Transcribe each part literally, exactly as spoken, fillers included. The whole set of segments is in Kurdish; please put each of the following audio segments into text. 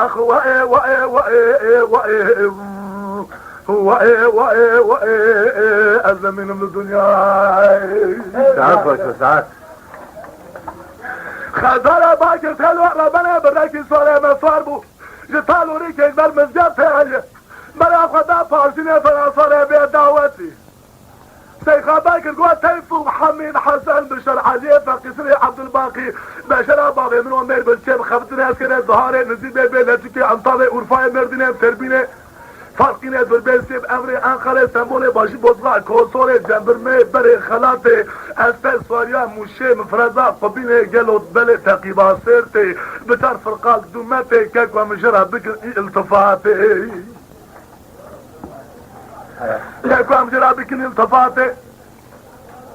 Ax, we, we, we, we, we, we, we, ez nemînim li dinyayê. Saet baş be, saet. Xezara Bakir telo rebene birekî sare me sar bû. Ji talorî kekber mizgef teye. Bera xwe da parsînê Feransarê bê dawetî. Seyxa Bakir got, Teyf û Hemîd Hesen Bişar Eliyê Feqîsirê Ebdulbaqî Beşara bavê min û mêr bin çê bixeftine ez kere ziharê nizî bê bê Leçikê Entavê Urfayê Mêrdînê Terbînê Farqînê Durbê Sêb Evrê Enqerê Sembolê Başî Bozga Kosorê Cembirmê Berê Xelatê Ester Swariya Mûşê Mifreza Qubînê Gelo Belê Teqîba Sêrtê Bitar Firqal Dûmetê Keko Mijira Bikin Î İltifatê. Lê ku em jê re bikin îltifatê,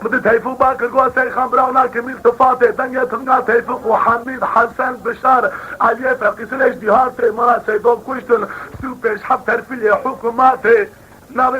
min di Teyfû Bakir got, Seyxan biraw nakim îltifatê. Dengê tinga Teyfûq û Hemîd Hesen Bişar Eliyê Feqîsirê ji Dîhartê mala Seydo kuştin. Sî û pênc heb terfîlê hikûmatê navê